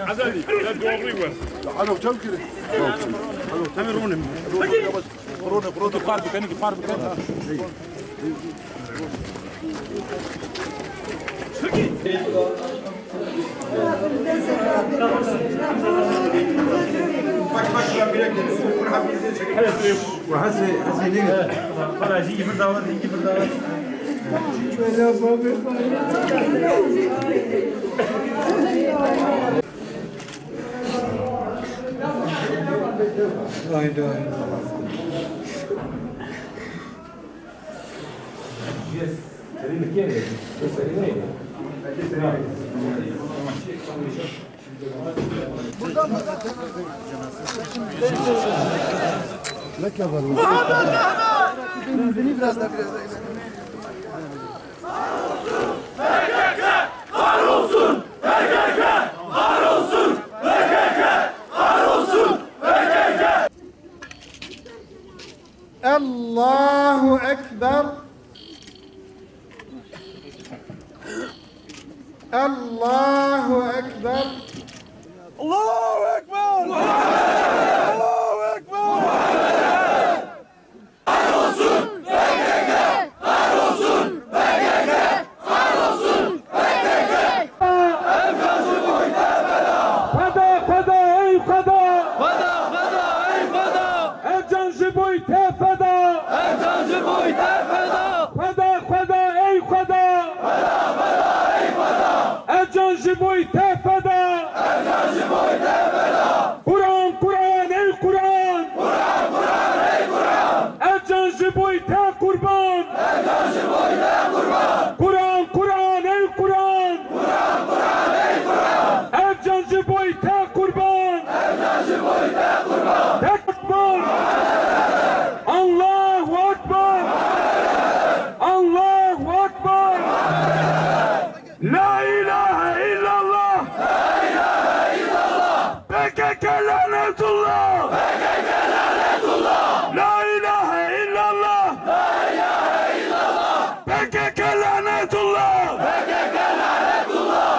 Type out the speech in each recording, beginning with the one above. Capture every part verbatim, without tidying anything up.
Azali, ya doğru var. Alo, çabuk gidin. Alo, Temir, oğlum. Rone, rone, rone. Far bikin, far bikin. Haydi, haydi. الله أكبر. الله أكبر. الله أكبر. الله أكبر. Xweda, Xweda, ey Xweda! Xweda, Xweda, ey Xweda! Ev can ji bo te feda! Ev can ji bo te feda! Xweda, Xweda, ey Xweda! Xweda, Xweda, ey Xweda! Ev can ji bo te feda! Ev can ji bo te feda! Quran, Quran, ey Quran! Quran, Quran, ey Quran! Ev can ji bo te qurban! Ev can ji bo te qurban! Quran, Quran, ey Quran! Quran, Quran, ey Quran! Ev can ji bo te qurban! Ev can ji bo te qurban! Tekbir! Allahu Ekber! Allahu Ekber! La ilahe illallah! La ilahe illallah! P K K lanetullah! P K K lanetullah! La ilahe illallah! La ilahe illallah! P K K lanetullah! P K K lanetullah!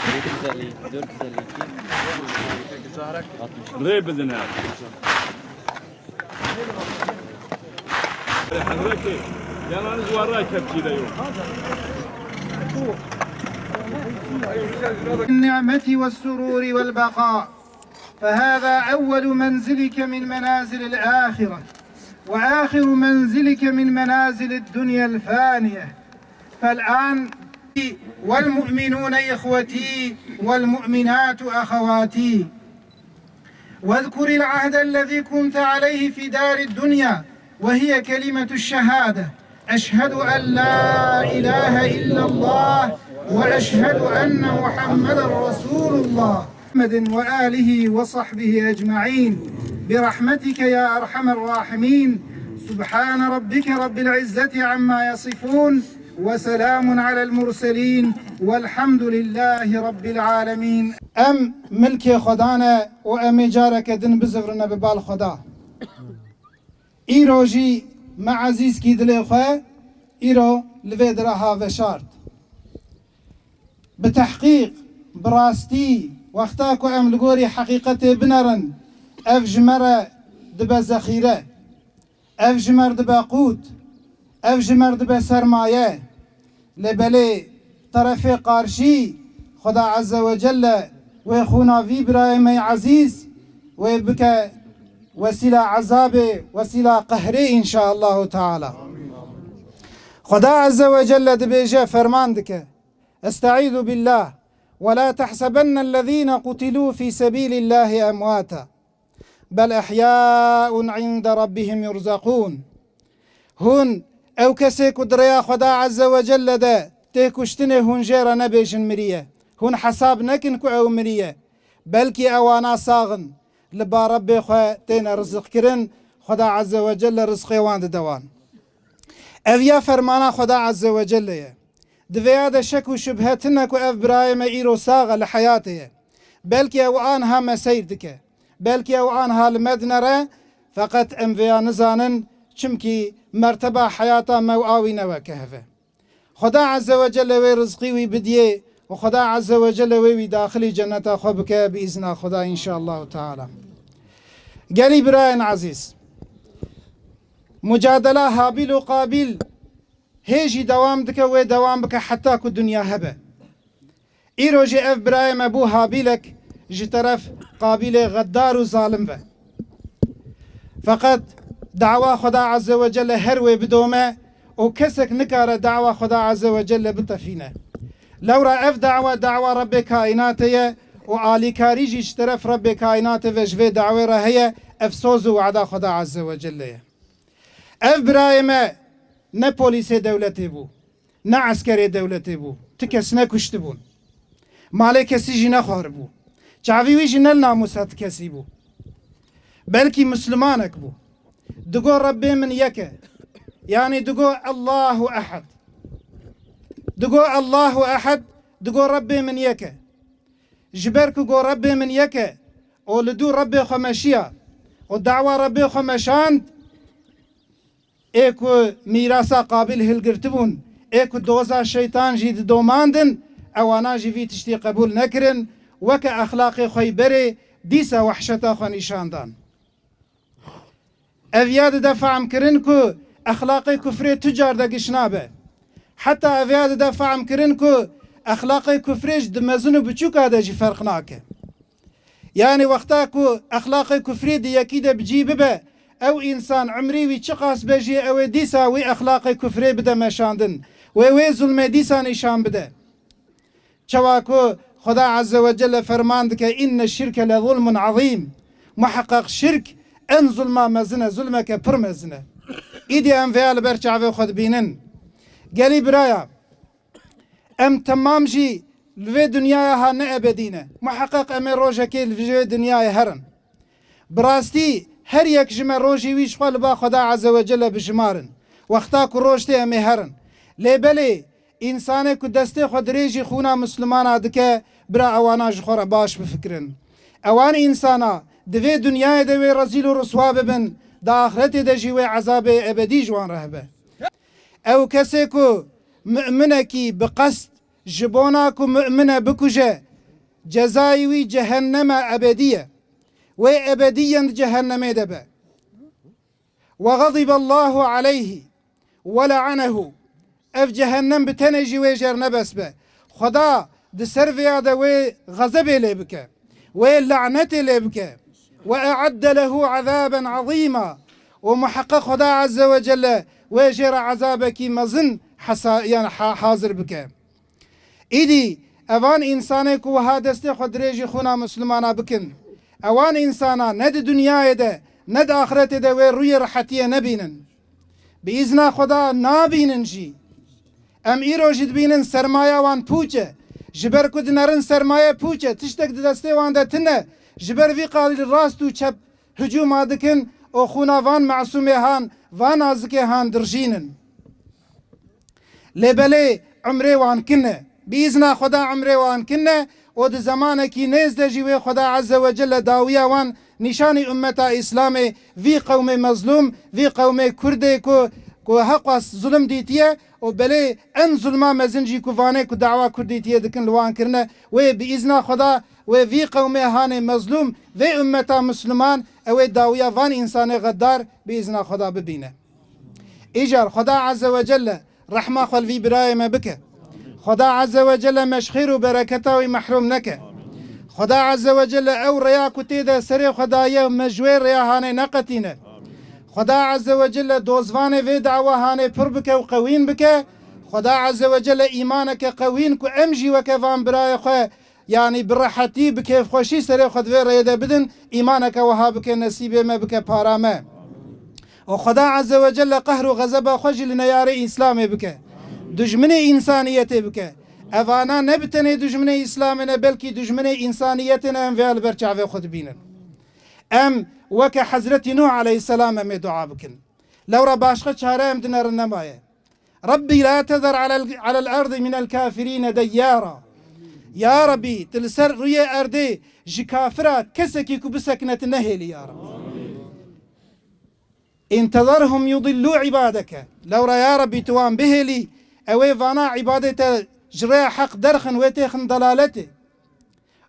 Dört yüz elli iki, dört yüz elli iki. Rê bidin ya. Hezretî, yananî ji wan ra kepçî de yo. النعمة والسرور والبقاء، فهذا أول منزلك من منازل الآخرة، وآخر منزلك من منازل الدنيا الفانية. فالآن، والمؤمنون إخوتي والمؤمنات أخواتي، واذكر العهد الذي كنت عليه في دار الدنيا، وهي كلمة الشهادة، أشهد أن لا إله إلا الله وأشهد أن محمدا رسول الله. محمد وآله وصحبه أجمعين، برحمتك يا أرحم الراحمين. سبحان ربك رب العزة عما يصفون، وسلام على المرسلين، والحمد لله رب العالمين. Em milkê Xweda ne û em ê careke din bizivirine bi bal Xweda. Îro jî me ezîzkî dilê xwe îro li vê dira ha veşart. Bi tehqîq, bi rastî, wexta ku em li gorî heqîqetê binerin, ev ji me re dibe zexîre, ev ji me re dibe qût, ev ji me re dibe sermaye. Lê belê terefê qarşî, Xweda Azze ve Celle wê xûna vî birayê me yê ezîz wê bike wesîla ezabê, wesîla qehrê, înşaallahu teala. Xweda Azze ve Celle dibêje, ferman dike, Estaizu billah, ve la tehsebennellezîne qutilû fî sebîlillâhi emwata. Bel ehyâun inde rabbihim yurzakûn. Hûn, ew kesê ku di rêya Xweda Azze ve Celle de tê kuştinê, hûn jê re nebêjin miriye. Hûn hesab nekin ku ew miriye. Belkî ewana sax in. Li ba Rebbê xwe têne riziqkirin, Xweda Azze ve Celle rizqê wan dide wan. Ev ya fermana Xweda Azze ve Celle ye. Di vêya de şek û şubhe tune ku ev birayê me îro sax e, li heyatê ye. Belkî ew anha me seyr dike. Belkî ew anha li me dinere, feqet em vêya nizanin, Çimkî merteba heyata me û a wî ne weke hev e. Xweda Azze ve Celle wê rizqî wî bidiyê û Xweda Azze ve Celle wê wî daxilî cenneta xwe bike bi îzna Xweda, înşallahu teala. Gelî birayên ezîz, mucadela Habîl û Qabîl hê jî dewam dike, wê dewam bike heta ku dinya hebe. Îro jî ev birayê me bû Habîlek ji teref Qabîlê xeddar û zalim ve. Feqet dawa Xweda Azze ve Celle her wê bidome û kesek nikare dawa Xweda Azze ve Celle bitefîne. Lewra ev dawa, dawa Rebbê Kaînatê ye û alîkarî jî ji teref Rebbê Kaînatê ve ji vê dawê re heye, ev soz û wada Xweda Azze ve Celle ye. Ev birayê me ne polîsê dewletê bû, ne eskerê dewletê bû. Ti kes nekuştibûn. Malê kesî jî nexwaribû. Çavî wî jî ne li namûsa ti kesî bû. Belkî mislimanek bû. Digo Rebbê min yek e. Yanî digo Allahu Ehed. Digo Allahu Ehed, digo Rebbê min yek e. Ji ber ku go Rebbê min yek e û li dû Rebbê xwe meşiya û dawa Rebbê xwe meşand, ê ku mîrasa Qabîl hilgirtibûn, ê ku doza şeytan jî didomandin, ewana jî vî tiştî qebûl nekirin, weke exlaqê xwe yî berê dîsa wehşeta xwe nîşan dan. Ev ya dide fehm kirin ku exlaqê kufrê tu car de giş nabe. Heta ev ya dide fehm kirin ku exlaqê kufrê ji di mezin û biçûka de jî ferq nake. Yanî wexta ku exlaqê kufrê di yekî de bi cî bibe, ew însan emrî wî çiqas be jî ew ê dîsa wî exlaqê kufrê bide meşandin. Wê wê zulmê dîsa nîşan bide. Çawa ku Xweda Azze ve Celle ferman dike, "Inne şirke le zulmun azîm." Muheqeq şirk en zulma mezin e, zulmeke pir mezin e. Îdî em vêya li ber çavê xwe dibînin. Gelî biraya, em temam jî li vê dinyaya ha ne ebedî ne. Muheqeq em ê rojekê li vê dinyayê herin. Bi rastî her yek ji me rojê wî ji xwe li ba Xweda Azze ve Celle bijimarin. Wexta ku roj tê em ê herin. Lê belê însanê ku destê xwe dirêjî xûna Mislimana dike, bira ewana ji xwe re baş bifikirin. Ewan însana di vê dinyayê de wê rezîl û riswa bibin, di axretê de jî wê ezabê ebedî ji wan re hebe. Ew kesê ku mu'minekî bi qest ji bona ku mu'min e bikuje, cezayî wî cehennema ebedî ye. Wê ebediyen di cehennemê de be. "Ve ğadiballahu aleyhi ve le'anehu." Ev cehennem bi tenê jî wê jêr nebes be. Xweda di ser vêya de wê xezebê lê bike. Wê lanetê lê bike. "Ve e'adde lehu azaben azîma." Û muheqeq Xweda Azze ve Celle wê jê re ezabekî mezin hesa-, yan ha-, hazir bike. Îdî evan însanê ku wiha destê xwe dirêjî xûna Mislimana bikin, ewan însana ne di dinyayê de ne di axretê de wê rûyê rehetiyê nebînin. Bi îzna Xweda nabînin jî. Em îro jî dibînin sermaya wan pûç e. Ji ber ku dinerin sermaye pûç e, tiştek di destê wan de tune. Ji ber vî qalî rast û çep hicûma dikin û xûna van masûmê han, van nazikê han dirjînin. Lê belê emrê wan kin e. Bi îzna Xweda emrê wan kin e û di zemanekî nêz de jî wê Xweda Azze ve Celle dawiya wan nîşanî ummeta Îslamê, vî qewmê mezlûm, vî qewmê Kurdê ku, ku heqas zulm dîtiye û belê en zulma mezin jî ku vanê ku dawa Kurd dîtiye dikin li wan kirine, wê bi îzna Xweda wê vî qewmê hanê mezlûm, vê ummeta Misliman, ew ê dawiya van însanê xeddar bi îzna Xweda bibîne. Îcar Xweda Azze ve Celle rehma xwe li vî birayê me bike. Xweda Azze ve Celle me ji xêr û bereketa wî mehrûm neke. Xweda Azze ve Celle ew rêya ku tê de serê xwe daye me ji wê rêya hanê neqetîne. Xweda Azze ve Celle dozvanê vê dawa hanê pir bike û qewîn bike. Xweda Azze ve Celle îmaneke qewîn ku em jî weke van birayê xwe Yanî bi rehetî, bi kêfxweşî serê xwe di vê rêyê de bidin, îmaneke wiha bike, nesîbê me bike, para me. Û Xweda Azze ve Celle qehr û xezeba xwe jî li neyarê Îslamê bike. Dijminê însaniyetê bike. Evana ne bi tenê dijminê Îslamê ne, belkî dijminê însaniyetê ne, em vêya li ber çavê xwe dibînin. Em weke Hezretî Nuh aleyhisselam em ê dua bikin. Lewra başqa çare em dinerin nemaye. Rabbî la tezer alel, alel ardi minel kafirîne deyyara. Ya Rabbî, tu li ser rûyê erdê ji kafira kesekî ku bisekine tu nehêlî ya Rabbî. إن تذرهم يضلوا عبادك. Lewra ya Rabbî tu wan bihêlî, ew ê vana îbadê te ji rêya heq derxin, wê têxin delaletê.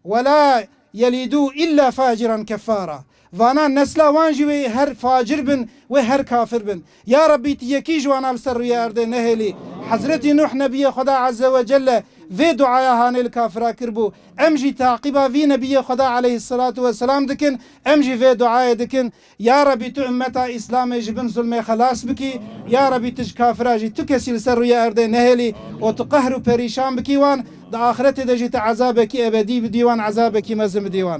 ولا يلدوا إلا فاجرا كفارا. Vana nesla wan jî wê her facir bin, wê her kafir bin. Ya Rabbî tu yekî ji wana li ser rûyê erdê nehêlî. Hezretî Nuh nebiyê Xweda Azze ve Celle vê duaya hanê li kafira kiribû. Em jî taqîba vî nebiyê Xweda aleyhisselatu vesselam dikin, em jî vê duayê dikin. Ya Rabbî tu ummeta Îslamê ji bin zulmê xelas bikî. Ya Rabbî tu ji kafira jî tu kesî li ser rûyê erdê nehêlî û tu qehr û perîşan bikî wan. Di axretê de jî tu ezabekî ebedî bidî wan, ezabekî mezin bidî wan.